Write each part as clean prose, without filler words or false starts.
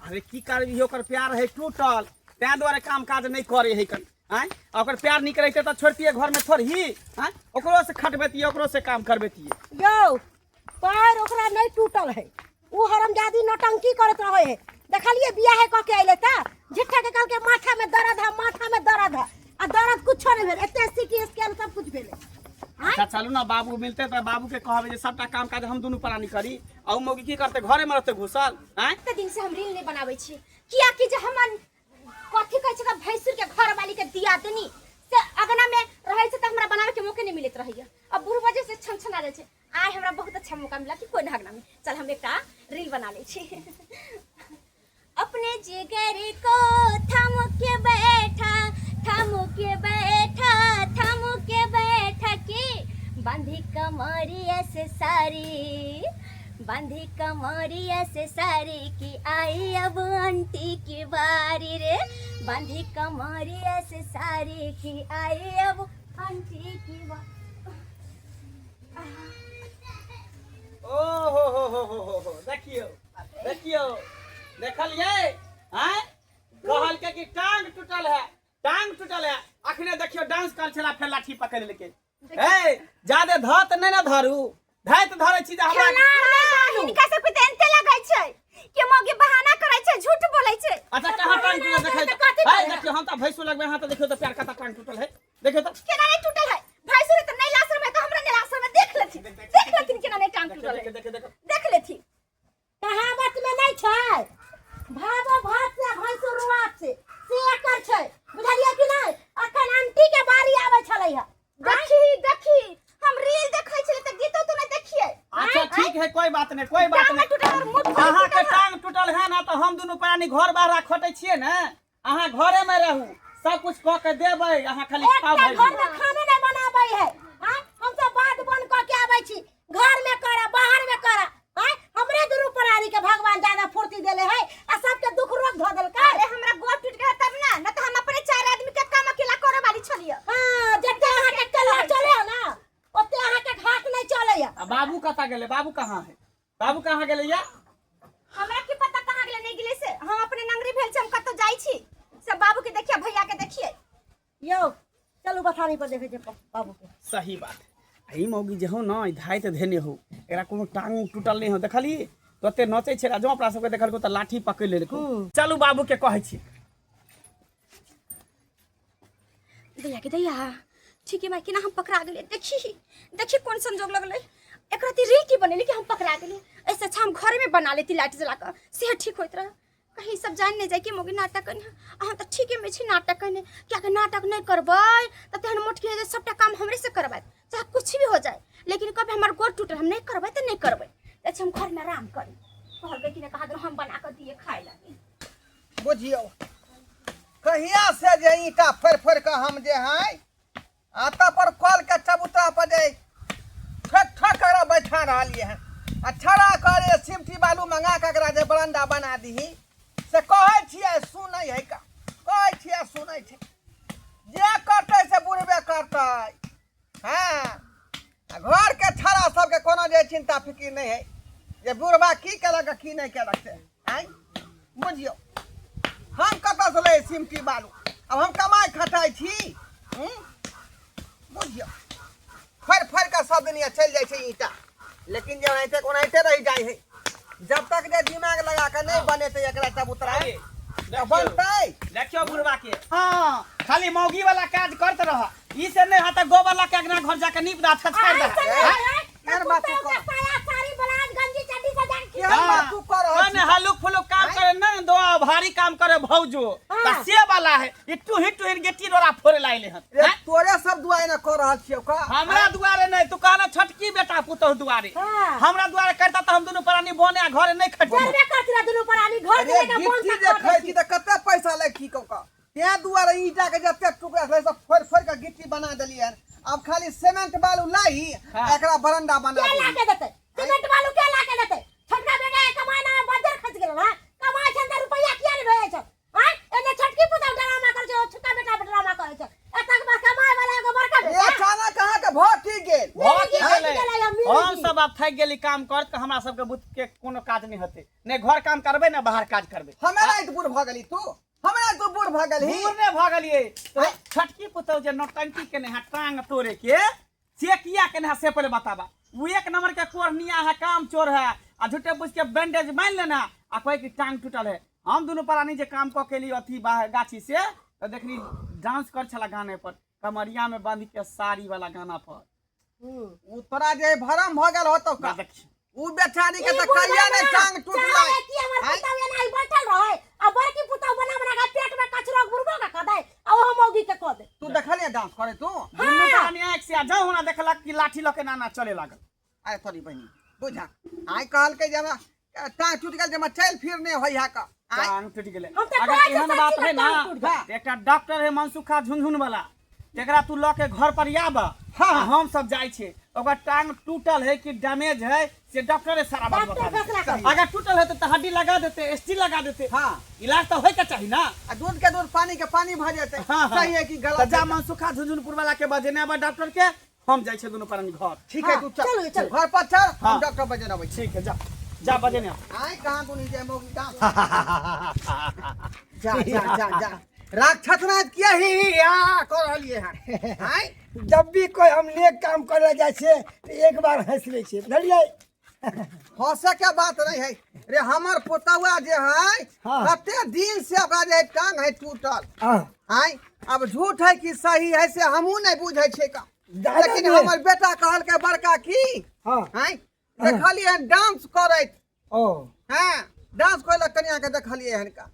अरे की करबी, ओकर प्यार है टूटल, ताहि दुआरे काम काज नहि करे है कन। आँय, आ ओकर प्यार नीक रहितै तऽ छोड़तियै घरमे थोड़ही? आँय, ओकरो से खटबैतियै, ओकरो से काम करबैतियै। यौ, पैर ओकरा नहि टूटल है, ओ हरमजादी नौटंकी करैत रहे है। देखलिए बियाहे कऽ के अयलै तऽ झिट्ठा के कहलकै माथा में दर्द है, माथा में दर्द है, आ दर्द कुछो नहि भेल, एते सीटी स्कैन सब कुछ भेलै। आँय? अच्छा चलू ने, बाबू मिलते तऽ बाबू के कहबै जे सबटा काम काज हम दुनू प्राणी करी, आ ओ मौगी की करतै, घरे मे रहतै घुसल? आँय, कते दिन से हम रील नहीं बनाबै छी, कियाकि जे हमर कथी कहै छै भैंसुर के घर वाली के दिया देनी से अगना में रहै छै तऽ हमरा बनावे के मौके नहीं मिलत रहैया। अब बुढ़ वजह से छन छना जाइ छै। आइ हमरा बहुत अच्छा मौका मिला कि कोई ना अगना में चल हम एकटा रील बना लै छी। अपने जिगर को थाम के बैठा, थाम के बैठा, थाम के बैठा, की बांधी कमरिया से सारी, बांधी कमरिया से सारी, की आई अब आंटी की बारी रे, बांधी कमरिया से सारी, की आई अब आंटी की बारी। ओ हो हो हो हो हो हो, देखियौ देखियौ, देखलियै? आँय, कहलकै कि टांग टूटल है, टांग टूटल है, अखने देखियौ डांस कर छला, फेर लाठी पकड़ि लेलकै। ए जादे धत नहि ने धरू, धैत धरै छी जे हमरा हिनका सबके तऽ एनते लगै छै कि मौगी बहाना करै छै, झूठ बोलै छै। अच्छा, कहाँ टांग टूटल देखै? तऽ कथी ए करै? देखियौ, हम तऽ भैंसो लगबै। अहाँ तऽ देखियौ तऽ प्यार कता टांग टूटल है, देखियौ तऽ। केना नहि टूटल है? भैंसुर तऽ नहि लासर में तऽ हमरा नहि लासर में देख लेथिन, देख लेथिन केना नहि टांग देखियौ टूटल है। देखियौ देखियौ देखियौ, देख लेथिन। कहावत में नहीं छै, भावो भात से भैंसुर रुआत से एकर छै, बुझलियै कि नहीं? अखन आंटी के बारी आबै छलै है। देखी देखी, हम रील देखै छलियै तऽ गीतो तो नहि देखियै। अच्छा ठीक है, कोई बात नहीं, कोई बात टांग नहीं। टूटल और मुंह थोड़ी अहाँ के टूटल है। टांग टूटल है ना, तऽ हम दुनू प्राणी घर बाहर खटै छियै ने, अहाँ घरे में रहू, सब कुछ कऽ के देबै, अहाँ खाली खाउ। एकटा भरि घर दिन। में खाना नहीं बनाबै है। आँय, हम सब बात बन कऽ के आबै छी, घर में करा बाहर में करा। आँय, हमरे दुनू प्राणी के भगवान ज्यादा फुर्ती देले है आ सबके दुख रोग धऽ देलकै। अरे हमरा गोड़ टूट गेल तब ना, न तऽ हम अपने चार आदमी के काम अकेला करे वाली छलियै। हाँ, जते अहाँके कला चले है ना, ओते अहाँके घाट नहीं चले है। आ बाबू कतऽ गेलै? बाबू कहाँ है? बाबू कहाँ गेलै या? हमरा की पता कहाँ गेलै नहीं गेलै से, हम अपने नंगरी भेल छी, हम कतौ जाइ छी से बाबू के देखिए, भैया के देखिए। यौ चलू बथानी पर देखै छै बाबू के। सही बात है। ई मौगी जे हो ना, ई धाइत धेने हो, एकरा कोनो टांग उंग टूटल नहीं हो। देखली तते नचै छै, जो अपना सबके देखलको तऽ लाठी पकड़ि लेलको। चलू बाबू के कहै छी। दैया के दैया, ठीक है माय, केना हम पकड़ा गेलियै? देखी देखी कोन संजोग लगलै, एकरा ती रील की बनेली कि हम पकड़ा गेलियै। ऐसे अच्छा हम घरे में बना लेती लाइट जला कऽ, से ठीक होइत रह। कहीं सब जान नहीं जाए कि मोगी नाटक करने। अहाँ तऽ ठीके में छी नाटक करने, कियाकि नाटक नहीं करबै तऽ तेहन मोटकी हो जाए सबटा काम हमरे से करबात, चाहे कुछ भी हो जाए, लेकिन कभी हमर गोड़ टूटल हम नहीं करबै तऽ नहीं करबै। अच्छा हम घर में आराम करी, कहलकै कि नहीं कहा हम बना कऽ दिए खाए लागी। बुझियौ कहिया से जे ईंटा फोड़ि फोड़ि कऽ हम जे है आ तब पर कल के चबूतरा पर जे ठक ठक करा बैठा रहलियै हन, आ छड़ा करे सिमटी बालू मंगा कऽ एकरा जे बरंडा बना दीही से कहै छियै, सुनै है का? कहै छियै सुनै छै, जे करतै से बुढ़बे करतै। हँ, आ घरके छड़ा सबके कोनो जे चिंता फिकिर नहि है जे बुढ़बा की केलक आ की नहि केलक से। आँय बुझियौ, हम कतऽसँ लै सिमटी बालू? आब हम कमाइ खटाइ छी? हूँ? बुझियौ फड़ि फड़ि कऽ सब दुनिया चलि जाइ छै ईंटा, लेकिन जे ओनाहिते ओनाहिते रहि जाइ है। जब तक जे दिमाग लगा कऽ नहि बनेतै एकरा चबूतरा अरे, तऽ बनतै? देखियौ बुढ़वा के, हाँ खाली मौगी वाला काज करत रह, ई से नहीं हाथ गोबर ला के अंगना घर जाके नीप दा छछाड़ दा। ऐसे नहीं है, यार बात कुत्ता तू के कर। साया साड़ी ब्लाउज गंजी चड्डी से जान केहन बात तू कर रहल कने छी? हलुक फुलुक काम करे न दो, भारी काम करे भौजो। हाँ। त से वाला है ई टूही टूही गेटी रोड़ा फोड़े लाइले हन। रे, हैं? तोरे सब दुआरे ने कर रहल छियौ का? हमरा दुआरे नहीं, तू कहना छोटकी बेटा पुतोह दुआरे। हाँ। हमरा दुआरे करता त हम दुनू प्राणी बने आ घरे नहीं खटबो। जरबे करती रह दुनू प्राणी घर अरे के लेके बोन गिट्टी तक जे कटै खाइ छी। छी तऽ कते पैसा लै छी कौका? तें दुआरे ईंटा के जते टुकड़ा छलै सब फोड़ि फोड़ि कऽ गिट्टी बना देलियै हन। आब खाली सीमेंट बालू लाही हाँ। एकरा बरंडा बना के ला देही। के देतै सीमेंट बालू? के ला के देतै? छोटका बेटा के कमाइ ना बजर खस गेल हँ, कमाइ छन तऽ रुपैआ किया नहि भेजै छन? आँय, एने छोटकी पुतहु ड्रामा करै छै, ओ छोटका बेटा ड्रामा करै छै, एतक बस कमाइ वाला एगो बड़का रे बेटा अचानक अहाँके भऽ की गेल? भऽ की मिल गेलै? गेलै, मिल हम सब आब थाकि गेली काम कर तऽ हमरा सबके बुत के कोनो काज नहि होतै, नहि घर काम करबै ने बाहर काज करबै। हमरा एत बूढ़ भऽ गेली तू, हमरा तू बूढ़ भऽ गेलही। बूढ़ नहि भऽ गेलियै तो छोटकी पुतहु जे नौटंकी केने है टांग तोड़े के, से किया केने है से पहिले बताबा। वो एक नंबर के कोढ़निया है, काम चोर है, आ झूठे बुझ के बैंडेज बांधि लेना आ कहे कि टांग टूटल है। हम दुनू प्राणी जे काम कऽ के एली अथी बाहर गाछी से, तऽ देखली डांस कर छला गाने पर, कमरिया में बांध के साड़ी वाला गाना पर। उ तोरा जे भरम भऽ गेल होतौ का, देखी उ बेचारी के तऽ कहिया ने टांग टूटलै। चाहे कि हमर पुतहु एना ही बैठल रहे आ बड़की पुतहु बना बना के पेट में कचरा बुरबो के कह दे आ ओहो मौगी के कह दे। तू देखलिए डांस करे तू? दुनू प्राणी आँखि से आ जाउ हमरा देखलक कि लाठी लऽ के नाना चले लागल। अरे तोरी बहिनी बुझा, आइ कहलकै जे हमरा टांग टूटि गेल जे हमरा चलि फिर नहि होइ है का। आइ टांग टूटि गेलै। हम तऽ अगर कहै छी एहन बात सच्ची है में ना, टांग टूटि गेल। तऽ एकटा डॉक्टर है मनसुखा झुनझुन वाला, तेकरा तू लऽ के घर पर आब। हाँ, हम सब जाइ छियै, ओकर टांग टूटल है कि डैमेज है से डॉक्टरे सारा बात डॉक्टर बता फैसला देतै। करतै। अगर टूटल है तऽ हड्डी लगा देतै, स्टील लगा देतै। हाँ। इलाज तऽ होय के चाही ना। आ दूध के दूध पानी के पानी भऽ जेतै। हाँ, हाँ। सही है कि गलत तऽ जा है? मनसुखा झुनझुनपुर वाला के बजेने आबऽ डॉक्टर के, हम जाइ छियै दुनू प्राणी घर। ठीक है, हाँ, तू चल। चलू, चलू। घर पर चल, हम हाँ। डॉक्टर बजेने अबै छी। ठीक है, जा जा बजेने आब। आइ कहाँ दुनी जे मौगी डांस। जा जा जा जा, राक्षस नाच किया ही ही आ कर रहलिए हन? आइ जब भी कोई हम नेक काम करे जाइ छियै तऽ एक बार हँसि लै छियै, बुझलियै? हंसे के बात नहीं है रे, हमर पुतौआ जे है हाँ। कते दिन से ओकरा जे टांग है टूटल। हाँ। आइ अब झूठ है कि सही है से हमहूँ नहीं बुझै छियै का, दादा लेकिन जे- हमर बेटा कहलकै बड़का की, हाँ। आइ देखलियै हन डांस करैत। ओ। हाँ, डांस करे कनिया के देखलियै हन का,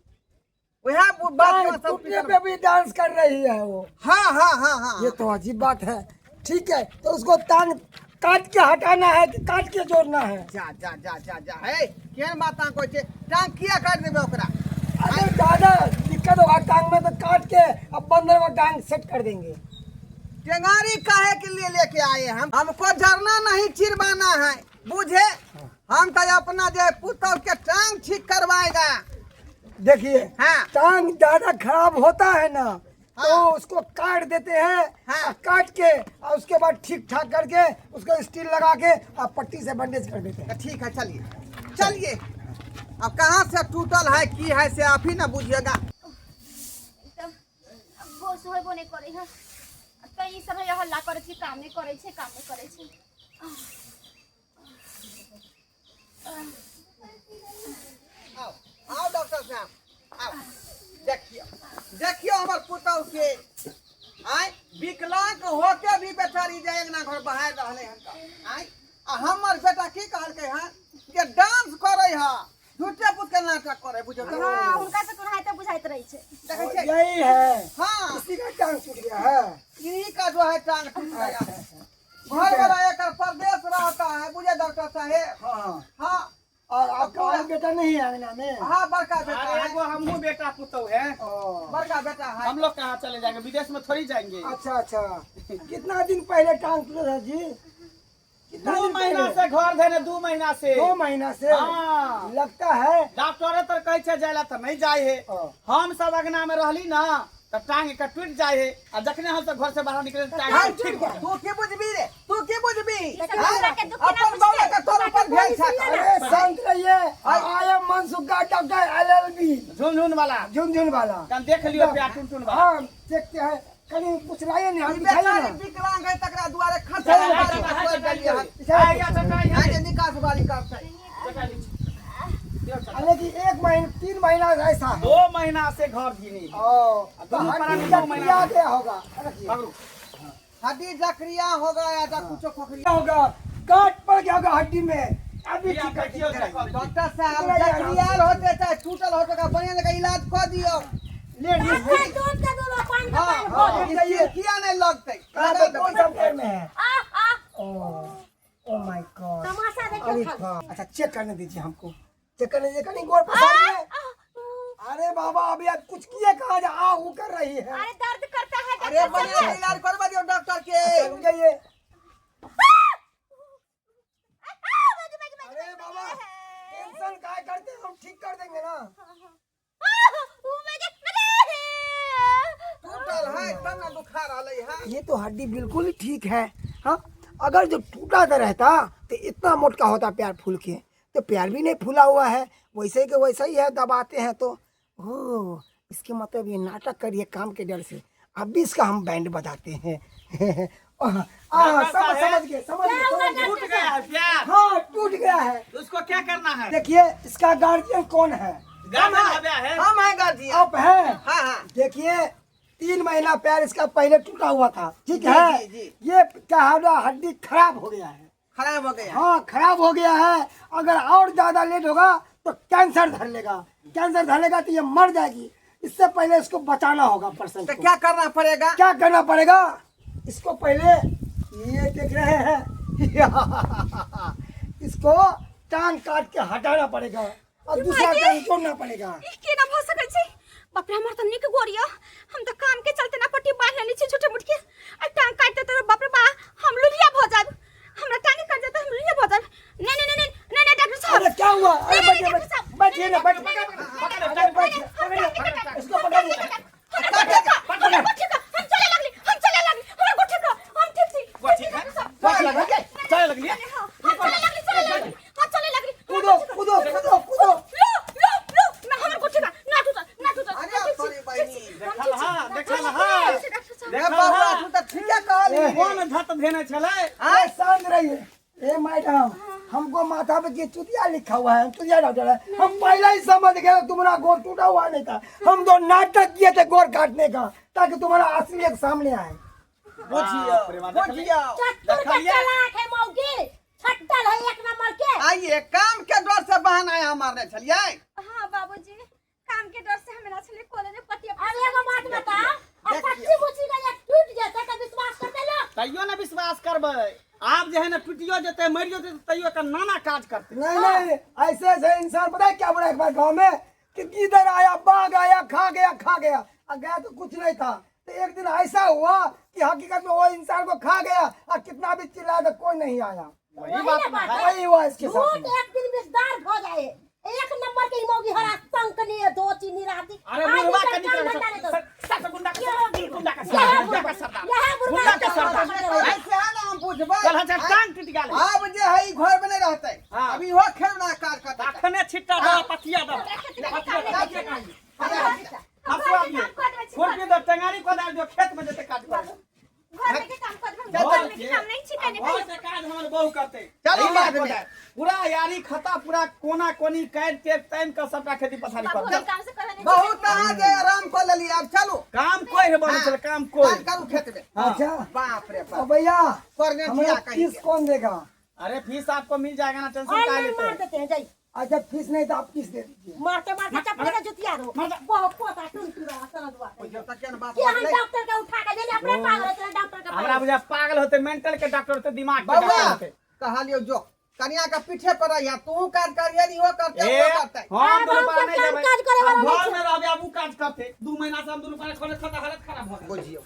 वह बात टांग में सब टूटने पे भी डांस कर रही है वो। हाँ, हाँ, हाँ, हाँ। ये तो अजीब बात है। ठीक है, तो उसको टांग काट के हटाना है कि काट के जोड़ना है? जा जा जा जा जा, हे केहन बात अहाँ कहै छियै, टांग किया काटि देबै ओकरा? अगर ज्यादा दिक्कत होगा टांग में तो काट के अब बंदर को टांग सेट कर देंगे। टेंगारी काहे के लिए लेके आए हम? हमको जरना नहीं चिरवाना है, बुझे? हम तो अपना जे पुतौह के टांग ठीक करवाएगा। देखिए, हाँ। टांग ज्यादा खराब होता है ना तो हाँ। उसको काट देते हैं। हाँ। और काट के और उसके बाद ठीक ठाक करके उसको स्टील लगा के और पट्टी से बैंडेज कर देते हैं। तो ठीक है, चलिए चलिए। अब कहाँ से टूटल है की है से आप ही ना बुझिएगा। एकदम गोस होबो नहि करै है, तऽ ई सब है हल्ला करै छै, काम नहि करै छै, काम नहि करै छै। आओ आओ डॉक्टर साहब आओ, देखियो देखियो हमर पुतौह के आय विकलांग होके भी बेचारी जे अंगना घर बहार रहले हन का। आय आ हमर बेटा की कहलकै हन जे डांस करै है, झूठे पुत के नाटक करै, बुझौ तऽ? हाँ, हुनका से कोनाहिते बुझाइत रहै छै। देखै छियै? यही है। हाँ। इसी का टांग टूट गया है। इन्हीं का जो है टांग टूट गया है। घर वाला एक परदेश रहता है, बुझे डॉक्टर साहेब? हाँ। हाँ। और आपका और बेटा नहीं है अंगना में? हाँ, बड़का बेटा अरे है। एगो हमहूँ बेटा पुतहु है। ओ। बड़का बेटा है। हम लोग कहाँ चले जाएंगे, विदेश में थोड़ी जाएंगे। अच्छा अच्छा, कितना दिन पहले टांग टूटा था जी? कितना 2 दिन महीना पहले? से घर धने, 2 महीना से। 2 महीना से? हाँ। लगता है डॉक्टरे तर कहै छै जाय ला तऽ नहीं जाय है। हाँ। हम सब अंगना में रहली ना तऽ टांग के टूट जाय है, आ जखने हम सब घर से बाहर निकले तऽ टांग हाय, ठीक हो जाय। तू की बुझबी रे, तू की बुझबी? ई सब हमरा के दुख केना अपन बुझतै? बाबा के तोर ऊपर भेल छै। अरे शांत रहिए, I am Mansukha doctor LLB. Jhunjhun वाला। झुनझुन वाला। कन देख लियो प्या टुनटुन वाला। हाँ देखते हैं, कहीं कुछ लाइए नहीं, हम ई दिखाइए बेचारी ना। विकलांग है तकरा दुआरे खर्चा चल, वाली चल, के तोड़ देलियै हन। चल, चल, आइ जे निकास वाली करतै। अरे कि 1 महीना 3 महीना ऐसा है। 2 महीना से घर भी नहीं। ओ, तो दोनों हड्डी प्राणी 2 महीना जकरिया से। गया होगा। रखिए। पकड़ो। हड्डी जकरिया होगा या तो कुछो खोखरिया होगा, काट पड़ गया होगा हड्डी में। अभी ये ठीक कर देखियो, दीजिए। देखो। डॉक्टर साहब, इतना ही आराम से। जकरिया होते चाहे टूटल होते का बढ़िया जगह इलाज कर दियो। ले लीजिए। डॉक्टर दूध के दूध और पान के हाँ, पान हाँ, भऽ ले जाइए। किया नहीं लगतै? कहाँ पे कौन सा पैर में है? आ, आ। ओ, ओ my God. तमाशा देखियौ अरे खाली। बाप। अच्छा चेक करने दीजिए हमको, चेक करने दीजिए, कहीं गोर पसारिए। अरे बाबा अभी आप कुछ किए कहाँ जा आ वो कर रही है। अरे दर्द करता है अरे डॉक्टर बढ़िया साहब। इलाज करवा दियो डॉक्टर के। अच्छा, रुक जाइए। अरे बाबा टेंशन काय करते हैं, हम ठीक कर देंगे ना। टूटल है तब ना दुखा रहलै है। ये तो हड्डी बिल्कुल ही ठीक है। हाँ अगर जो टूटा तो रहता तो इतना मोटका होता प्यार फूल के, तो प्यार भी नहीं फूला हुआ है, वैसे के वैसा ही है, दबाते हैं तो। ओ इसके मतलब ये नाटक करिए काम के डर से। अब भी इसका हम बैंड बजाते हैं। डॉक्टर समझ साहब। समझ गए, समझ गए, समझ गए। टूट गया है प्यार। हाँ टूट गया है। तो उसको क्या करना है? देखिए इसका गार्जियन कौन है? गार्जियन हव्या है। हम हैं गार्जियन। आप हैं? हाँ हाँ। देखिए 3 महीना पैर इसका पहले टूटा हुआ था, ठीक जी, है? जी, जी। ये क्या है, हड्डी खराब हो गया है। खराब हो गया। हाँ खराब हो गया है। अगर और ज्यादा लेट होगा तो कैंसर धर लेगा, कैंसर धर लेगा तो ये मर जाएगी। इससे पहले इसको बचाना होगा पर्सन तो को। क्या करना पड़ेगा? क्या करना पड़ेगा इसको? पहले ये देख रहे हैं, इसको टांग काट के हटाना पड़ेगा और दूसरा टांग जोड़ना पड़ेगा। ई केना भऽ सकै छै? बाप रे, हमर तऽ नीक गोर यऽ। हम तऽ काम के चलते ना पट्टी बान्हि लेने छी झूठे मूठ के। आ टांग काटि देतै तऽ बाप रे बा, हम लुलिया भऽ जायब। हमरा टांगे कटि जेतै, हम लुलिया भऽ जायब। नहीं नहीं नहीं नहीं नहीं डॉक्टर साहब। अरे क्या हुआ? अरे नहीं, नहीं, बैठिए, डॉक्टर साहब। बैठिए ना, नहीं, बैठिए। नहीं, नहीं, अरे नहीं, बैठिए, हम पकड़िए, टांग नहीं काटब। इसको हम पकड़िए। टांग नहीं काटब। हमरा गोड़ ठीक ह, हमरा गोड़ ठीक ह, हम चले लगली, हम चले लगली, हमरा गोड़ ठीक ह, हम ठीक छी, गोड़ ठीक ठीक छी, है? डॉक्टर साहब। चले लगली, चले लगली। हाँ, हम चले लगली, चले लगली, हाँ, चले लगली। हमरा कूदो गोड़ ठीक ह। कूदो कूदो कूदो। लो लो लो, ना हमर गोड़ ठीक ह, ना टूटल, ना टूटल। अरे हम ठीक छी, तोरी ठीक बहिनी। छी, हम देखल ठीक छी। हाँ, देखल हम हाँ। ठीक छी, डॉक्टर साहब। रे बौआ, तू तऽ ठीके कहली। कोन धत धेने छलै? अरे शांत रहिए ए मैडम, हमको माथा पे ये चुतिया लिखा हुआ है, चुतिया डॉक्टर है। हम पहले ही समझ गए तुम्हारा गोड़ टूटा हुआ नहीं था। हम तो नाटक किए थे गोड़ काटने का, ताकि तुम्हारा असलियत सामने आए। बुझियौ, बुझियौ। चतुर के देखलियै? चलाक है मौगी, छट्टल है एक नंबर के। आइए काम के डर से बहाना यहाँ मारने छलियै। हाँ बाबूजी, काम के डर से हमरा छले कॉलेज में पटिया। अब एगो बात बताओ, आ देखियौ। सच्ची मुच्ची का ये टूट जेतै तऽ विश्वास करतै लोग? तैयो ने विश्वास करबै। आब जे है ने टूटियो जेतै, मरियो जेतै, तैयो एकर नाना काज करतै। नहीं नहीं, ऐसे ऐसे इंसान पता है क्या बोला एक बार गांव में कि गिदड़ आया, बाघ आया, खा गया, खा गया, और गया तो कुछ नहीं था। तो एक दिन ऐसा हुआ कि हकीकत में वो इंसान को खा गया और कितना भी चिल्लाया तो कोई नहीं आया। वही वही बात ना ने बात है। है। वही हुआ इसके साथ झूठ में। एक दिन विषदार हो जाए। एक नंबर के मौगी हरा संक नहीं दो चीनी राती। अरे बुढ़वा के निकल सत गुंडा के सरदार, गुंडा के सरदार, गुंडा के सरदार, यह बुढ़वा गुंडा के सरदार। ऐसे है ना हम बुझबै। चल अच्छा टांग टूट गेल। आब जे है ई घर में नहीं रहतै। हाँ। अभी इहो खेलना काज करतै। अखने छिट्टा दह, पथिया दह, हसुआ दिए, खुरपी दह, टेंगारी कोदारि दियो, खेत में जेतै काज करे। घर में के काम कर देबै, घर में के काम नहीं छी कने। घर से काज हमर बहू करतै। चलू एहि बाद में। पूरा यारी खता पूरा कोना कोनी काटि टेक तानि कऽ सबटा खेती पथारी बाबू करतै। हम काम से करे नहीं। बहुत अहाँ जे आराम कऽ लेली, आब चलू। काम कोइ हे बनै छलै, काम कोइ। काज करू खेत में। अच्छा बाप रे तो बाप, भैया करने हमारा छिया कहीं फीस के। कौन देगा? अरे फीस आपको मिल जाएगा ना, टेंशन का ऑनलाइन लेते मार हैं। देते हैं जाइए। अच्छा फीस नहीं तो आप फीस दे दीजिए। मारते मारते चप्पल से जुतिया दो बहुत पोता टुन टुरा समझवा बुझियौ तऽ केहन बात कि हम बजलै। डॉक्टर के उठा के देने अपने पागल होते डॉक्टर के। हमरा बुझा पागल होते, मेंटल के डॉक्टर होते, दिमाग के बौआ डॉक्टर होते। कहलियौ जो कनिया के पीछे पर रहिया, तू काज करिहे, इहो करतै, ए, ओहो करतै। हम आब दुनू हम पारा सब नहीं काम जेबै। काज करे वाला आब नहीं घर में रहबै, आब उ काज करतै। 2 महीना से हम दुनू पारा खोले खाता हालत खराब भऽ गेल। बुझियौ।